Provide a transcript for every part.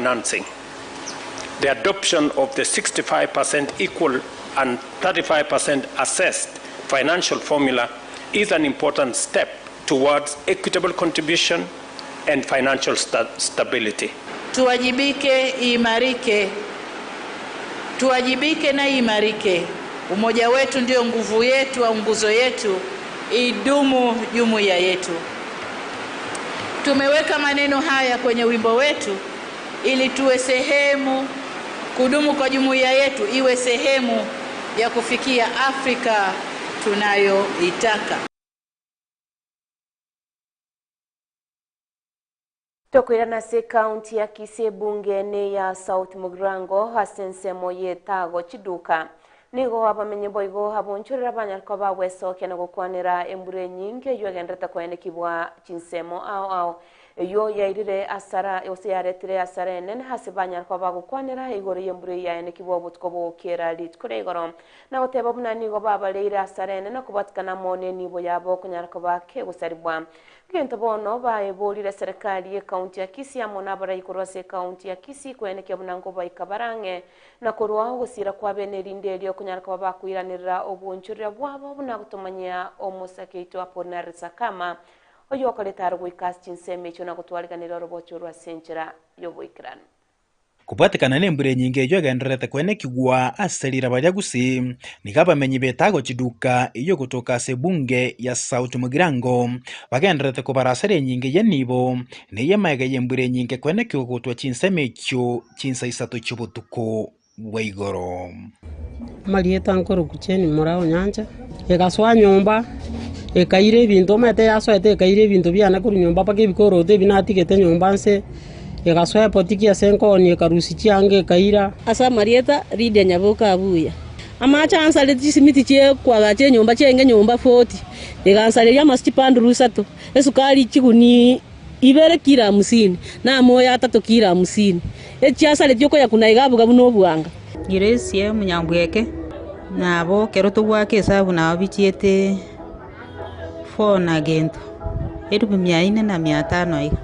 financing. The adoption of the 65% equal and 35% assessed financial formula is an important step towards equitable contribution and financial stability. Tuwajibike, iimarike. Tuwajibike na iimarike. Umoja wetu ndio nguvu yetu au nguzo yetu, idumu jumuiya yetu. Tumeweka maneno haya kwenye wimbo wetu ili tuwe sehemu, kudumu kwa jumuiya yetu iwe sehemu ya kufikia Afrika tunayoitaka. Tokoirana ase ekaunti ya Kisii ebunge ne ya South Mugirango ase ensemo y'etago chiduka. Nigo abamenyi boigo abonchorera banyare koba bagwesokia na gokwanera embura enyinge eyio egenderete koenekibwa chinsemo ao ao. Eyio yairire asara gose yaretire asara enene ase banyare koba bagokwanera igoro y'embura eyio yaenekibwa obotuko bogokera rituko ria igoro. Na goteba buna nigo babareire asara enene kobatikana amo nenibo yabo okonyara koba kegosaribwa. Egento bono baeborire serikali y'ekaunti ya Kisii amo nabarai korwa ase ekaunti ya Kisii koenekia buna nkobaika bare ang'e na korwa ogosira kwa bene erinde erio okonyara koba bakoiranerera obwonchorera bwabo buna gotomanyia omosake oito Apollinaire Sakama oyio okorete aro goika ase chinsemo echio na gotwariganera orobocho orwo ase enchera y'oboikeranu. Kobwatekana nembura enyinge eyio egendererete kwenekigwa ase riraba ria Gusii, nigo abamenyi b'etago chiduka eyio gotoka ase ebunge ya South Mugirango bagendererete kobara asara enyinge y'enibo na ey'emaega y'embura enyinge kwenekigwa gotwa chinsemo echio chinsa isato chi'obotuko bwa igoro. Amarieta nkorokwa Jane Mura Onyancha, egasoa nyomba, ekaira ebinto omanyete yasoete ekaira ebinto biane korwa nyomba mpaka ebikoroto ebi natigete nyomba nse, egasoa ebotiki ase nkoonia ekarusia chianga ekaira. Ase amarieta Lydia Nyaboke Abuya. Amache ansaretie chisimiti chi'okoagacha enyomba chiaenge nyomba 40, egansareria amasi chipanduru isato, esukari chigunia ibere kira hamsini, na amoyo atato kira hamsini. Echiasaretie okoyakuna iga abuga buna obwanga. Grace Omunyambweke, Nabo ekero togwaka esabu nabo bichiete four na gento, elifu mia ine na mia tano iga.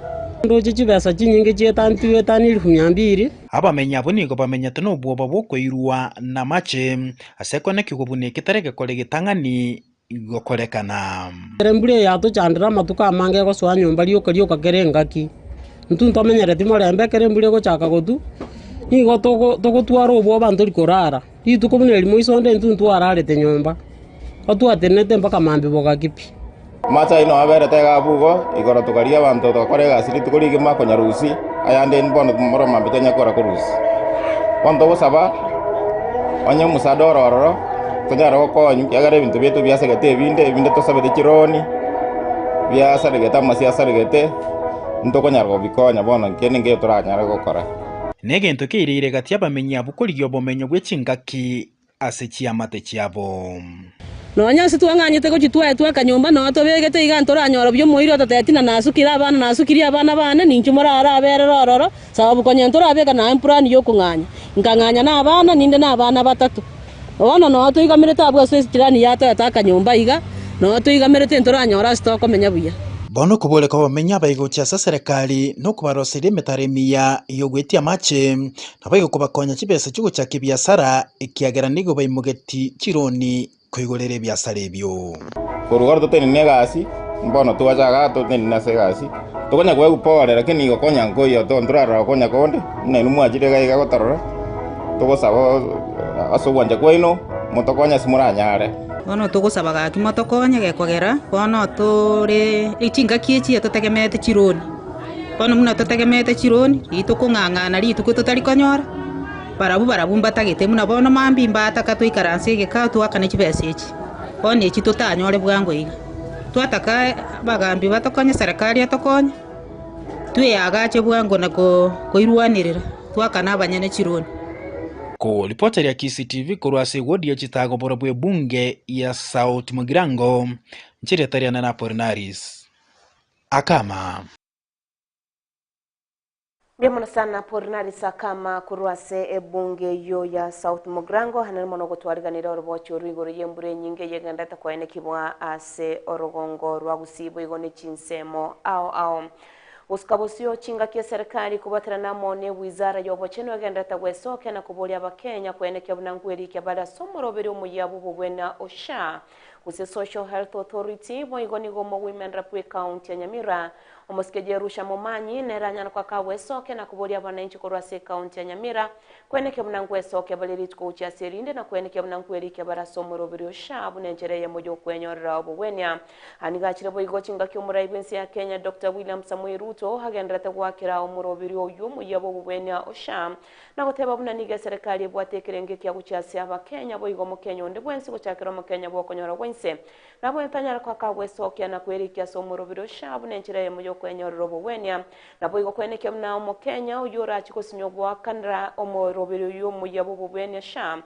Ndoche chibesa chinyinge chietanitigwe etani elifu mia mbili. Abamenyi abwo nigo bamenyete nobwoba bw'okoirwa namache, ase ekonekigwa buna egetare gekore getang'ani gokorekana. Ekero embura eye yatochandire amatuko amange egosoa nyomba rioka rioka kera engaki, intwe ntomenyereti morembe ekero embura egochaka gotwa, nigo togo togotwara obwoba ntori korara, rituko buna eri moiso onde intwe ntwararete nyomba, otwatenenete mpaka mambia bogaki pi. Amache ayio nao aberete iga abwo igo, igoro tokaria abanto togakora egasi rituko rigima konyarusia, ayande bono moro mambia tonya kora korusia. Bono togosaba, onye omosaada ore ororo, tonyare gokonywa ekiagera ebinto biaito biasegete ebinde, ebinde tosabete chironi, biasaregete amasio asaregete, ntokonyara kobikonya bono kende nkeiyo toranyare gokora. Negento keirire gati y'abamenyi abwo korigia obomenyo bwe chingaki ase chiamate chiabo. Nonya ase twang'anyete gochia twaetwe akanyomba nonya tobegete iga ntoranyora buya omoiri ototebi tina nasukire abana nasukirie abana bane ninchu moraraberere ororo sababu konya ntorabeka naye mpurani yokong'anya nkang'anya na abana ninde na abana batato bono nonya toigamerete abwo ase echirani yatoete akanyomba iga nonya toigamerete ntoranyora ase tokomenya buya. Bono koboreka obamenyi abaigochia ase eserekari na okobaroseria emetaro emiya y'ogwetia amache, Naboigo kobakonya chibesa chi'ogochaka ebiasara, ekiagera nigo baimogeti chironi koigorera ebiasara ebio. Korwa igoro totenene egasi, mbono twacha igaa totenene ase egasi, tokonya koegwa pore lakini igo konya nkoiyo to ntorarora konya konde, buna inwe mwachire iga iga gotorora, togosaba ase ogwancha kwaino, motokonye ase moranyare. Bono togosaba gaki motokonye gekogera, bono tore chingaki echi totegemeete chironi. Bono buna totegemeete chironi, riria tokong'ang'ana rituko totari konyora, barabwo barabwo mbatagete buna bono mambia mbataka toikaranse egekao toakane chibesa echi. Bono echi totanyore bwango iga. Twataka abagambi batokonye, serikali etokonye, tweagache bwango na ko koirwanerera, toakane abanyene chironi. Koripoteria Kisii TV korwa ase ewodi ya chitago borobwo ebunge ya South Mugirango, nchiretari ane na Apolinaris. Akama. Mbuya mono sana Apolinaris Akama korwa ase ebunge eyio ya South Mugirango nere mono gotwariganire orobochi orwo igoro y'embura enyinge eyio egenderete koenekibwa ase orogongo rwa Gusii boigo ne chinsemo ao ao. Gosuka bosio chingaki eserikari kobwaterana amo ne wizara y'obochenu egenderete gwesokia na koboria abakenya koenekia buna nkwerikia bare ase omoroberi omuya bw'obobwenia o SHA gose Social Health Authority boigo nigo omowomen rep bw'ecounty ya Nyamira omosike Jerusha Momanyi nere anyare koaka gwesokia na koboria abananchi korwa ase ecounty ya Nyamira Kwenekia buna ngwesokia bare rituko gochia ase erinde, na kwenekia buna nkwerikia bare ase omoroberi o SHA buna enchera eyemo y'okwenyorera obogwenia. Aya nigo achire boigo chingaki omorai bw'ense ya Kenya Doctor William Samoei Ruto agendererete goakera omoroberi oyio omoyia bw'obogwenia o SHA na goteba buna nigo eserekari ebwate ekerengo ekiya gochia ase abakenya boigo omokenya onde bwensi gochakera omokenya bw'okonyora gwa inse nabo tanyare koaka gwesokia na kwerikia ase omoroberi o SHA buna enchera eyemo y'okwenyorera obogwenia. Naboigo kwenekia buna Omokenya oyio orache gosinywa goakanera omoroberi oyio omuya bw'obobwenia SHA,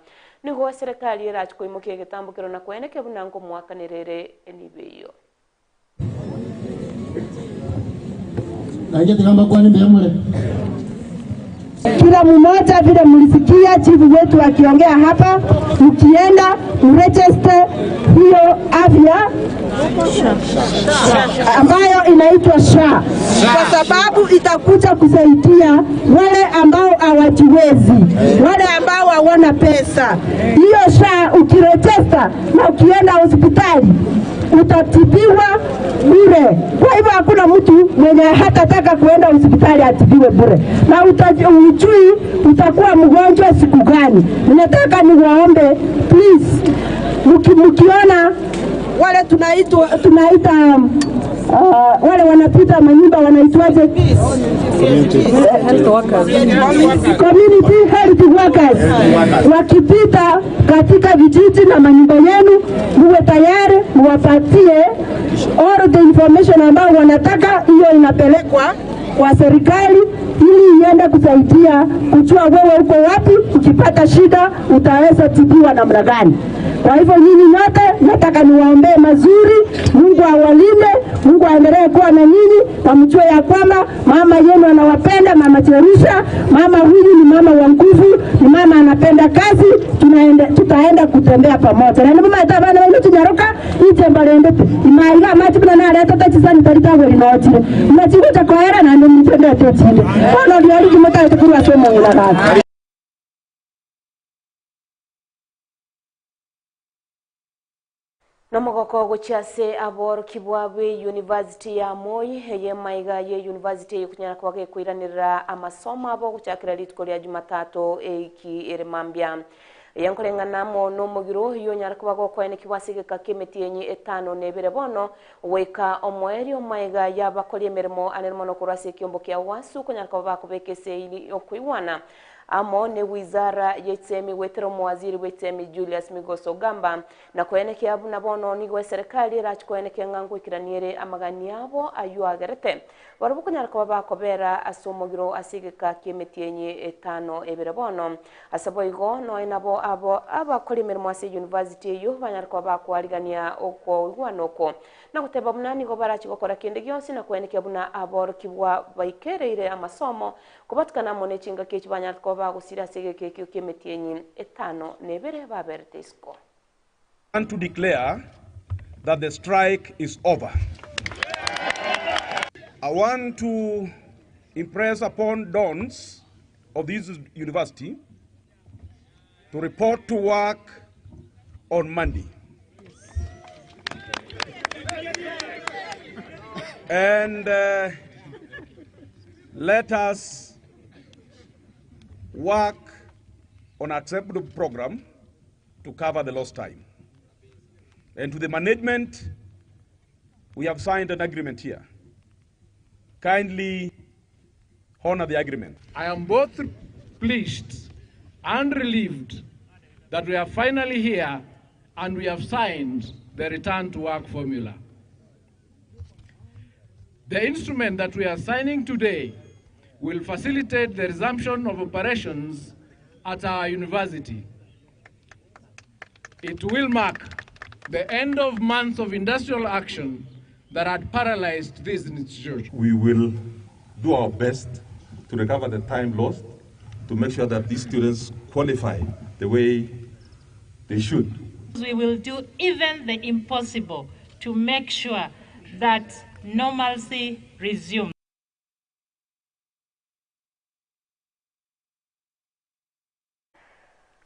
nigo eserekari erache koimokia egetambokero na kwenekia buna nkomoakanera ere enibo eyio. Nainche tiga mbakwane mbuya more. Kila mmoja vile mlisikia chifu wetu akiongea hapa, mkienda mregister hiyo afya ambayo inaitwa SHA kwa sababu itakuja kusaidia wale ambao hawajiwezi, wale ambao hawana pesa. Hiyo SHA ukiregister na ukienda hospitali utatibiwa bure. Kwa hivyo hakuna mtu mwenye hatataka kuenda hospitali atibiwe bure, na ujui utakuwa mgonjwa siku gani. Ninataka niwaombe please, mkiona wale tunaitwa tunaita wale wanapita manyumba wanaitwaje? Community health workers wakipita katika vijiji na manyumba yenu, muwe tayari muwapatie all the information ambayo wanataka. Hiyo inapelekwa kwa serikali ili iende kusaidia kujua wewe uko wapi, ukipata shida utaweza tibiwa namna gani. Kwa hivyo nyinyi nyote nataka niwaombee mazuri, Mungu awalinde, Mungu aendelee kuwa na nyinyi, na mjue ya kwamba mama yenu anawapenda, mama Jerusha. Mama huyu ni mama wa nguvu, ni mama anapenda kazi, tunaenda tutaenda kutembea pamoja. Na mama tabana bana tunyaruka ije mbalendete imaiga amachi buna nareta tachisani taritagwe rinojire mnachikuja kwahera na nimutendete chinde bono lyori kimutaete kurwa ase omong'ina gaki. Nomogoko gochia ase aborokigwa b'eyunivasiti ya Moi, eye maiga y'eyunivasiti eye konyara koba gekoiranerera amasomo abo gochakera rituko ria Jumatatu eiki ere mambia. Eye nkoreng'ana amo nomogiro oyio onyare koba gokoenekigwa ase egeka ki'emetienyi etano na ebere bono goika omoerio maiga y'abakori emeremo anene mono korwa ase ekiombo kia UASU konyara koba bakobeka eseini y'okoigwana amo ne wizara y'echisemi goetera omowaziri bw'echisemi Julius Migos Ogamba na koenekia buna bono nigo eserekari erache koenekia ng'a ngoikerania ere amagani abo ayio agerete barabwo konyara koba bakobera ase omogiro ase egeka ki'emetienyi etano ebere bono. Ase boigo nonya nabo abo abakora emeremo ase eyunivasiti eyio banyare koba bakoarigania okoigwana oko na goteba buna nigo barache gokora kende gionsi na koenekia buna aborokigwa baikereire amasomo kobatukana amo ne chingaki echi banyarete koba bagosira ase egeka ekio ki'emetienyi etano na ebere baberete isiko. Want to declare that the strike is over. I want to impress upon dons of this university to report to work on Monday. And let us work on acceptable program to cover the lost time. And to the management, we have signed an agreement here. Kindly honor the agreement. I am both pleased and relieved that we are finally here and we have signed the return to work formula. The instrument that we are signing today will facilitate the resumption of operations at our university. It will mark the end of months of industrial action that had paralyzed this institution. We will do our best to recover the time lost, to make sure that these students qualify the way they should. We will do even the impossible to make sure that normalcy resumes.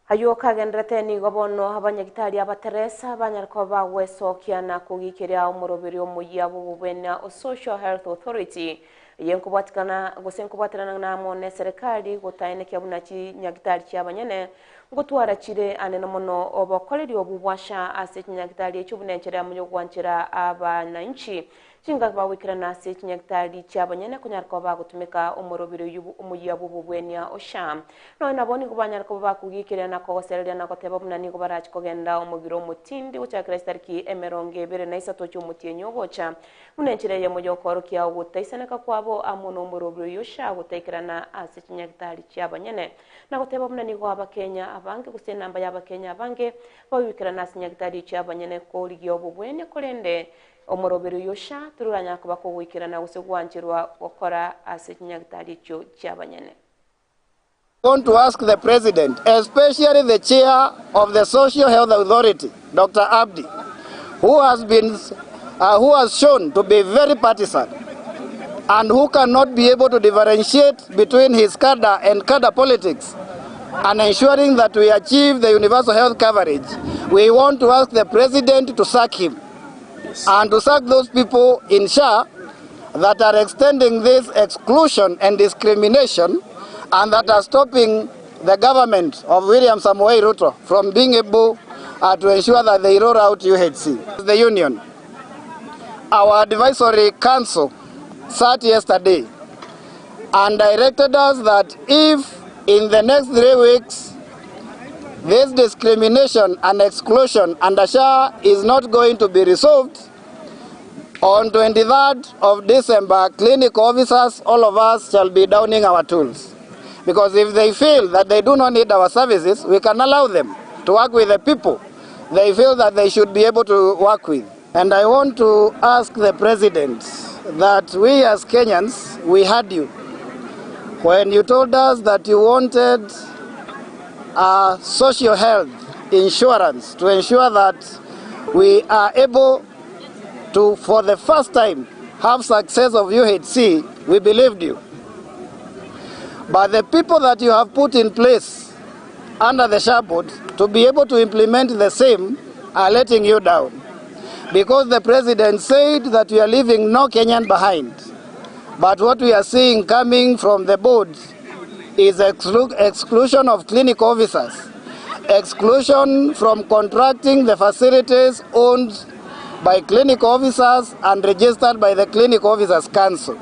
Aywo kagenderete nigo bono abanyagitari abateresa banyare koba bagwesokia na kogikeria omoroberi omoyia bw'obobwenia o Social Health Authority eye nkobwatikana gose nkobwaterana na amo ne serikali gotaenekia buna chinyagitari chiabanyene ngotwara chire anene mono obokoreri obwo bwa SHA ase chinyagitari echio buna enchera yamo yogwanchera abananchi Chingaki bagoikerana ase chinyagitari chi'abanyene konyara koba bagotumeka omorobiri oyio omoyia bw'obobwenia o SHA. Nonya nabo nigo banyare koba bakogiikeria na kogosereria na goteba buna nigo barache kogenda omogiro omotindi gochakera chitariki 23 chi'omotienyi ogocha, buna enchera eyemo y'okoorokia ogotaisaneka kwabo amo nomorobiri oyio SHA gotaikerana ase chinyagitari chi'abanyene. Na goteba buna nigo Abakenya abange gose enamba y'Abakenya abange bagoikerana ase chinyagitari chi'abanyene korigia obobwenia korende Omoroberi oyio SHA tororanyare koba kogoikerana gose gwancherwa gokora ase chinyagitari echio chi'abanyene. Want to ask the President, especially the chair of the Social Health Authority, Dr. Abdi, who has been, uh, who has shown to be very partisan and who cannot be able to differentiate between his cadre and cadre politics and ensuring that we achieve the universal health coverage, we want to ask the President to sack him and to sack those people in SHA that are extending this exclusion and discrimination and that are stopping the government of William Samoei Ruto from being able uh, to ensure that they roll out UHC. The union, our advisory council sat yesterday and directed us that if in the next three weeks this discrimination and exclusion under SHA is not going to be resolved, on 23rd of December, clinic officers, all of us shall be downing our tools. Because if they feel that they do not need our services, we can allow them to work with the people they feel that they should be able to work with. And I want to ask the president that we as Kenyans, we heard you. When you told us that you wanted a social health insurance to ensure that we are able to, for the first time, have success of UHC, we believed you. But the people that you have put in place under the SHA board to be able to implement the same are letting you down. Because the president said that we are leaving no Kenyan behind. But what we are seeing coming from the board is exclu exclusion of clinic officers, exclusion from contracting the facilities owned by clinic officers and registered by the Clinic Officers Council.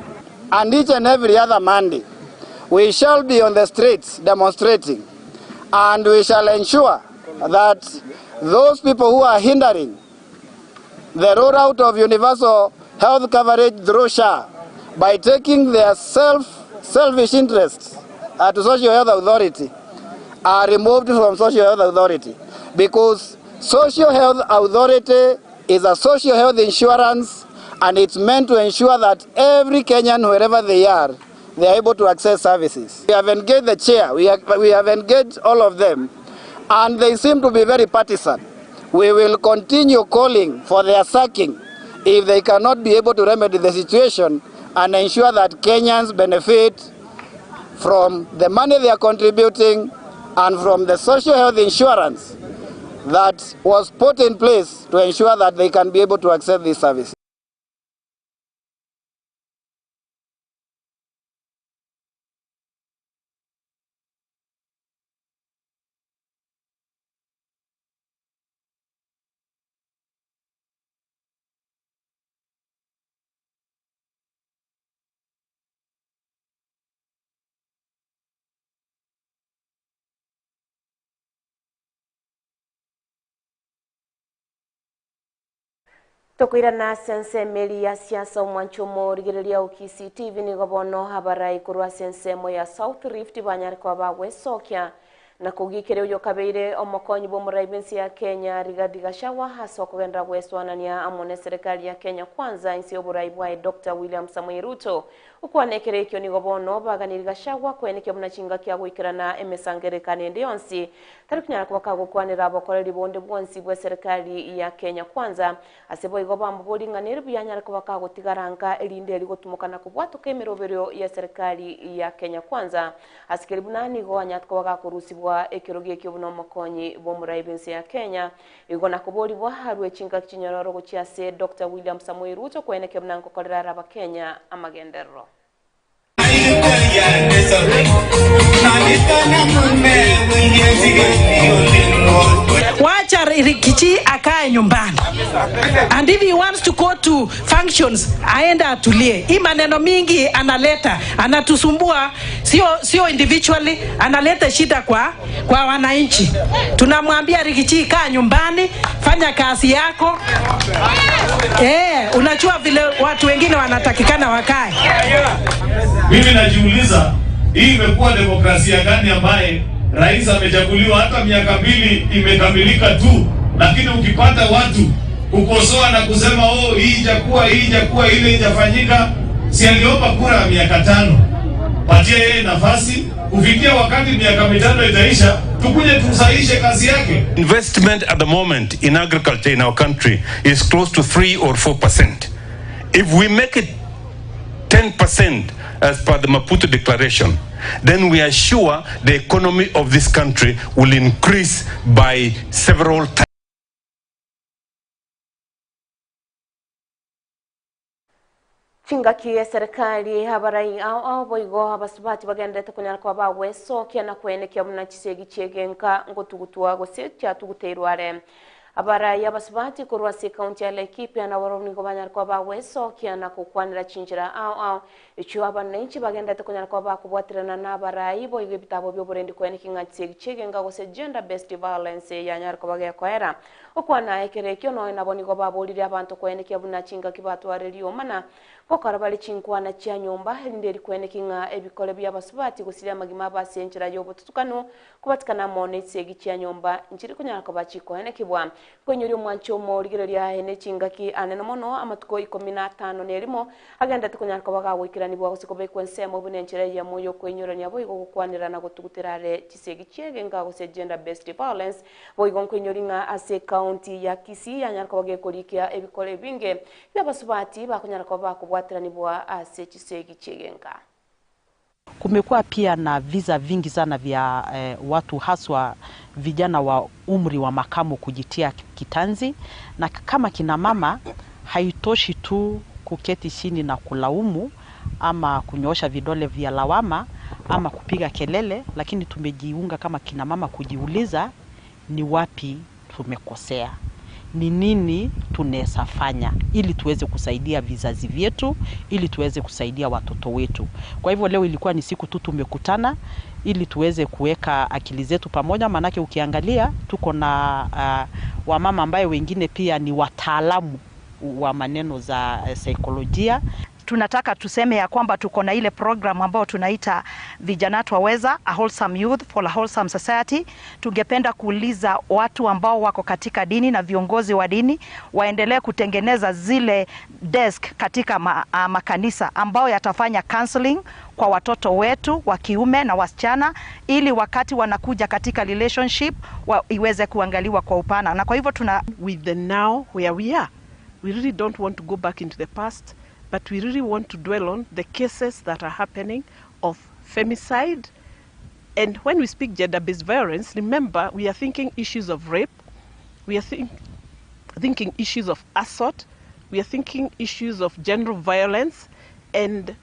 And each and every other Monday, we shall be on the streets demonstrating and we shall ensure that those people who are hindering the rollout of universal health coverage through SHA by taking their self, selfish interests at Social Health Authority are removed from Social Health Authority because Social Health Authority is a social health insurance and it's meant to ensure that every Kenyan, wherever they are, they are able to access services. We have engaged the chair, we, have, we have engaged all of them, and they seem to be very partisan. We will continue calling for their sacking if they cannot be able to remedy the situation and ensure that Kenyans benefit from the money they are contributing and from the social health insurance that was put in place to ensure that they can be able to access this service. Tokoirana ase ensemo eria ya siasa omwancho omorigereria o Kisii TV nigo bono abarai korwa ase ensemo ya South Rift banyare koba bagwesokia na kogikeria oyo okabeire omokonyi bw'omorai bw'ense ya Kenya Rigathi Gachagua ase okogenderera gwesoanania amo ne serikali ya Kenya Kwanza inse y'oborai bwaye Dr. William Samoei Ruto. Gokwana ekero ekio nigo bono baganirie Gachagua koenekia buna chingaki agoikerana emesangererekano ende yonsi tari konyara koba kagokwanera obokoreri bonde bwonsi bw'eserekari ya Kenya Kwanza. Ase boigo bamobori ng'a nere buya anyare koba kagotigara nka erinde eri gotumoka na kobwatoka emeroberio y'eserekari ya Kenya Kwanza. Ase keri buna nigo anyate koba gakorusibwa ekerogo ekio buna omokonyi bw'omorai bw'ense ya Kenya. Igo nakoborigwa arue chingaki chinyororo gochia ase Doctor William Samoei Ruto koenekia buna nkokorera are Abakenya amagenderero. Wacha Riggy G akae nyumbani and if he wants to go to functions aende atulie. Hii maneno mingi analeta anatusumbua, sio sio individually, analeta shida kwa kwa wananchi. Tunamwambia Riggy G, kaa nyumbani, fanya kazi yako. Eh, unajua vile watu wengine wanatakikana wakae. Mimi najiuliza hii imekuwa demokrasia gani ambaye rais amechaguliwa hata miaka mbili imekamilika tu, lakini ukipata watu kukosoa na kusema oh, hii ijakuwa, hii ijakuwa, ile ijafanyika. Si aliomba kura ya miaka tano? Patia yeye nafasi kufikia wakati miaka mitano itaisha, tukuje tusahihishe kazi yake. Investment at the moment in agriculture in our country is close to 3 or 4%. If we make it 10% as per the Maputo Declaration, then we are sure the economy of this country will increase by several times. Chingaki eserekari abarai ao ao boigo abasubati bagenderete konyara koba bagwesokia na koenekia buna chisegi chiegenka ngotugutwa gose chiatuguteirwe are. Abarai abasubati korwa ase ekaunti ya Laikipia nabarobwo nigo banyare koba bagwesokia na gokwanera chinchera ao ao echio abananchi bagenderete konyara koba bakobwaterana na abarai boigo ebitabo bioborendi koenekia ng'a chisegi chiegenka gose gender based violence yanyare koba gekoera. Okwana ekero ekio nonya nabo nigo baborire abanto koenekia buna chingaki batware riomana, gokora bare chinkwana chia nyomba, erinde rikweneki ng'a ebikore bi'abasubati gosiria amagima abo ase enchera y'obotutukanu, kobatikana amo ne chisegi chia nyomba nchiri konyara koba chikoenekigwa. Nkoinyoria omwanchi omo rigereria aye ne chingaki anene mono, amatuko ikomi na atano na erimo, agenderete konyara koba gagoikeranigwa gose kobekwa ensemo buna enchera eyemo y'okoinyorania boigo gokwanera na gotugutera are chisegi chi'egenka gose gender based violence. Boigo nkoinyori ng'a ase ekaunti ya Kisii yanyara koba gekorikia ebikoro ebinge bi'abasubati bakonyara koba bakobwateranigwa ase chisegi chi'egenka. Kumekuwa pia na visa vingi sana vya eh, watu haswa vijana wa umri wa makamo kujitia kitanzi, na kama kina mama haitoshi tu kuketi chini na kulaumu ama kunyoosha vidole vya lawama ama kupiga kelele, lakini tumejiunga kama kina mama kujiuliza ni wapi tumekosea, ni nini tunaweza fanya ili tuweze kusaidia vizazi vyetu, ili tuweze kusaidia watoto wetu. Kwa hivyo leo ilikuwa ni siku tu tumekutana ili tuweze kuweka akili zetu pamoja, maanake ukiangalia tuko na uh, wamama ambaye wengine pia ni wataalamu wa maneno za uh, saikolojia. Tunataka tuseme ya kwamba tuko na ile program ambayo tunaita Vijana Twaweza, a wholesome youth for a wholesome society. Tungependa kuuliza watu ambao wako katika dini na viongozi wa dini waendelee kutengeneza zile desk katika ma, uh, makanisa ambao yatafanya counseling kwa watoto wetu wa kiume na wasichana, ili wakati wanakuja katika relationship wa, iweze kuangaliwa kwa upana, na kwa hivyo tuna with the now where we are. We really don't want to go back into the past, but we really want to dwell on the cases that are happening of femicide. And when we speak gender based violence, remember we are thinking issues of rape, we are think, thinking issues of assault, we are thinking issues of general violence, and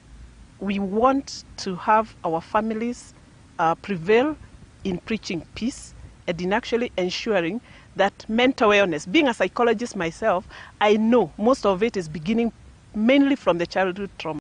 we want to have our families uh, prevail in preaching peace and in actually ensuring that mental wellness, being a psychologist myself, I know most of it is beginning mainly from the childhood trauma.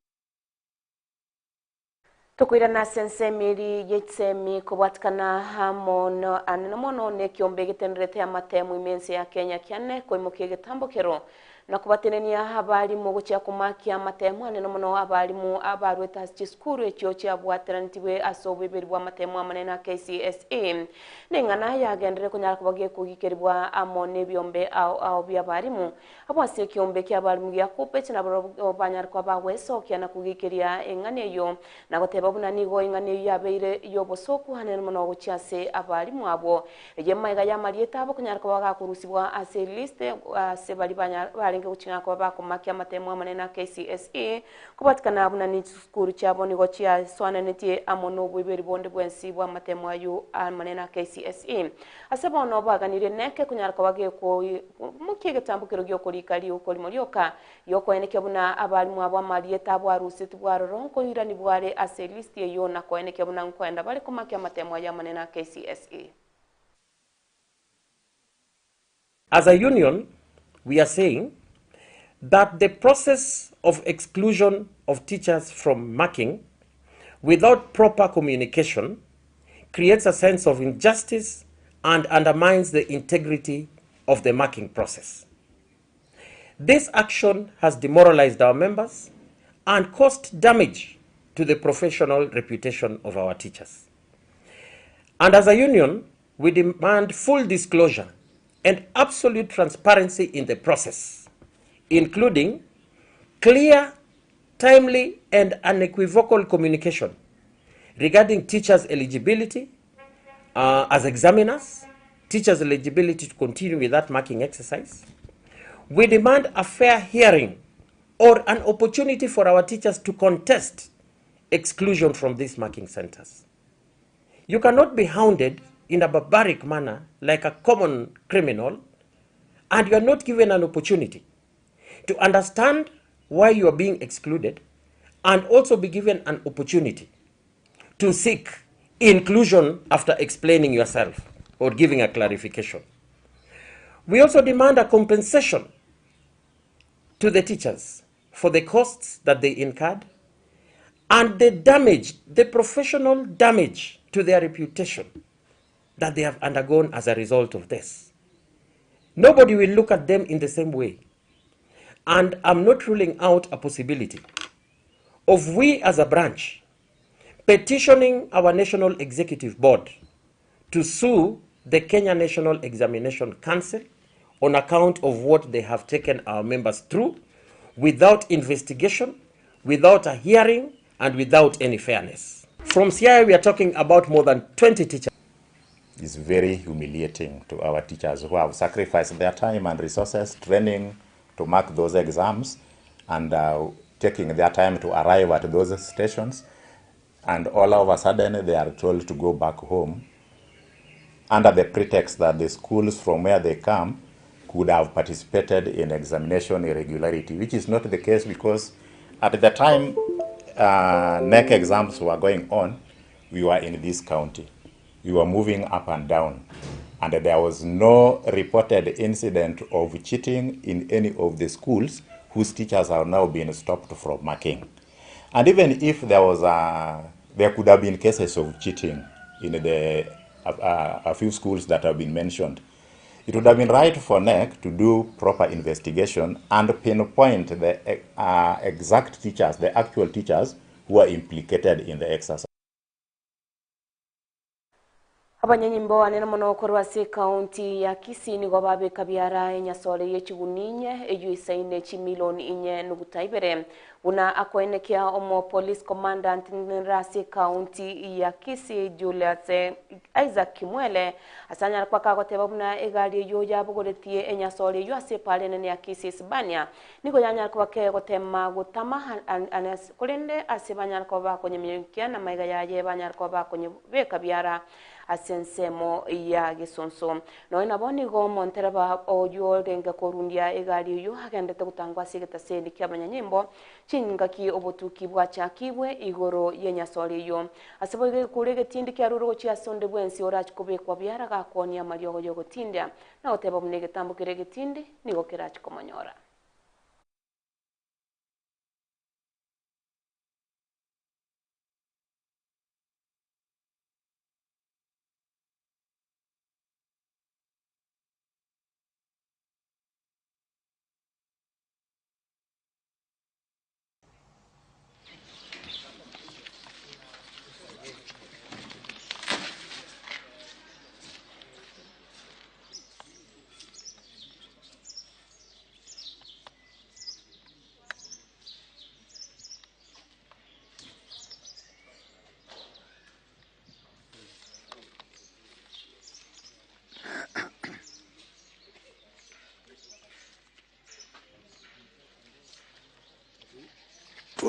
Tokoirana ase ensemeri ya echisemi kobwatikana amo anene mono na ekiombe getenderete amatemu ime ense ya Kenya kiane koimokia egetambo kero. Na kobatenenia abarimu gochia komakia amatemo anene mono abarimu abarwete ase chisukuru echio chiabwateranetibwe ase oboiberi bwa amatemo amanene a KCSE. Neng'ana yagenderere konyara koba gekogikerigwa amo nebiombe ao ao bia abarimu. Abwo ase ekiombe kia abarimu gia Kuppet nabarobwo banyare koba bagwesokia na kogikeria eng'ana eyio, na goteba buna nigo eng'ana eyio yabeire y'obosooku anene mono gochia ase abarimu abwo. Eyio emaiga y'amarieta abo konyara koba gakorusibwa ase elist ase baria banya barenge goching'ana koba bakomakia amatemo amanene a KCSE, kobatikana buna ne chisukuru chiabo nigo chiasoananetie amo noboiberi bonde bwensi bw'amatemo ayio amanene a KCSE. Ase bono baganirie neke konyara koba gekoimokia egetambokero gi'okorika riuko rimo rioka, gi'okoenekia buna abarimu abo amarieta abo arusetigwe aroro nkoiranigwa are ase elisti eyio na koenekia buna nkoenda bare komakia amatemo ayio amanene a KCSE. As a union, we are saying that the process of exclusion of teachers from marking without proper communication creates a sense of injustice and undermines the integrity of the marking process. This action has demoralized our members and caused damage to the professional reputation of our teachers. And as a union, we demand full disclosure and absolute transparency in the process, including clear, timely, and unequivocal communication regarding teachers' eligibility as examiners, teachers' eligibility to continue with that marking exercise. We demand a fair hearing or an opportunity for our teachers to contest exclusion from these marking centers. You cannot be hounded in a barbaric manner like a common criminal, and you are not given an opportunity to understand why you are being excluded and also be given an opportunity to seek inclusion after explaining yourself or giving a clarification. We also demand a compensation to the teachers for the costs that they incurred and the damage, the professional damage to their reputation that they have undergone as a result of this. Nobody will look at them in the same way. And I'm not ruling out a possibility of we as a branch petitioning our National Executive Board to sue the Kenya National Examination Council on account of what they have taken our members through without investigation, without a hearing, and without any fairness. From Siaya, we are talking about more than 20 teachers. It's very humiliating to our teachers who have sacrificed their time and resources training to mark those exams and taking their time to arrive at those stations, and all of a sudden they are told to go back home under the pretext that the schools from where they come could have participated in examination irregularity, which is not the case, because at the time KNEC exams were going on, we were in this county. We were moving up and down, and there was no reported incident of cheating in any of the schools whose teachers are now being stopped from marking. And even if there was a, there could have been cases of cheating in the a few schools that have been mentioned, it would have been right for KNEC to do proper investigation and pinpoint the exact teachers, the actual teachers who are implicated in the exercise. Abanyanyimbo anene mono korwa ase ekaunti ya Kisii nigo babeka biara enyasore y'echiguni inye eywo isaine chimilioni inye nuguta ibere buna akoenekia omo police commandant nera ase ekaunti ya Kisii Julius Isaac Kimwele ase anyara kwaka goteba buna egari eywo yabogoretie enyasore eywo ase epara enene ya Kisii Isibania nigo yanyara koba kegotema gotama korende ase banyara koba bakonyemenyekia na maiga yaye banyara koba bakonyebeka biara ase ensemo ya gesonso noe nabo nigo omontereba oyo orenge korundia egari eyo agendete gotangwa ase egetaseni kia abanyanyimbo chingaki obotuki bwachakibwe igoro y'enyasore eyo ase boigo egekura egetindi kiarure gochia ase onde bwensi orachi kobekwa biara gakonia amariogo yogotindia na goteba buna egetambo kere egetindi nigo kerachi komonyora.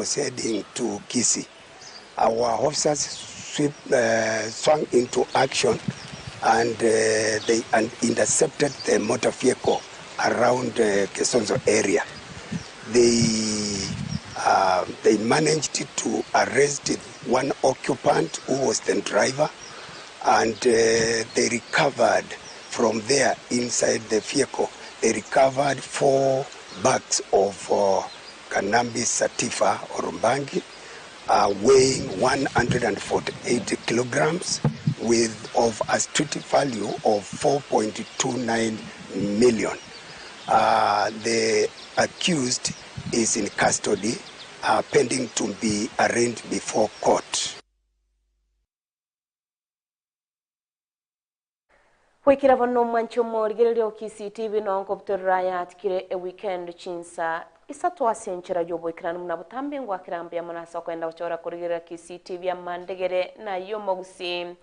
was heading to Kisii. Our officers sweep, swung into action and they and intercepted the motor vehicle around Kisonzo area. They, they managed to arrest one occupant who was the driver and they recovered from there inside the vehicle. They recovered four bags of cannabis sativa or bangi, weighing 148 kilograms with of a street value of 4.29 million. The accused is in custody, pending to be arraigned before court. Gwikira bono omwancho omorigereria o Kisii TV nonko butorera yatikire e weekend chinsa isato ase enchera y'oboikeranu buna botambe ngwakera mbuya mono ase okoenda gochora korigerera Kisii TV amandegere nayo omogusii.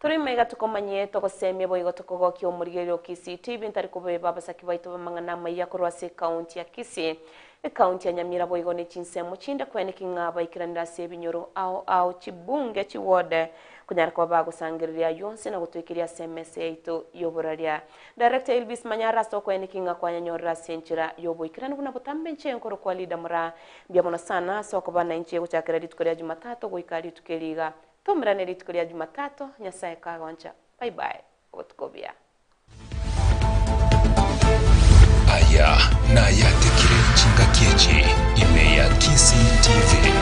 Tore maiga tokomanye togosemia boigo tokogokia omorigereria o Kisii TV ntari kobeba abasaki baito b'amang'ana amaiya korwa ase ekaunti ya Kisii, ekaunti ya Nyamira boigo ne chinsemo chinde koeneki ng'a baikeranire ase ebinyoro ao ao chibunge chiward konyara koba bagosangereria aywo onsi na gotwekeria ase emesa yaito y'oboraria. Director Elvis Manyara ase okoeneki ng'a kwanyanyorera ase enchera y'oboikeranu buna botambe inche nkorokwa Leader Moraa. Mbuya mono sana ase okoba nainche gochakera rituko ria Jumatatu goika rituko eri iga. Toumerane rituko ria Jumatatu, Nyasae kagoncha. Bye bye. Obotuko obuya. Aya nayatekire chingaki echi ime ya Kisii TV.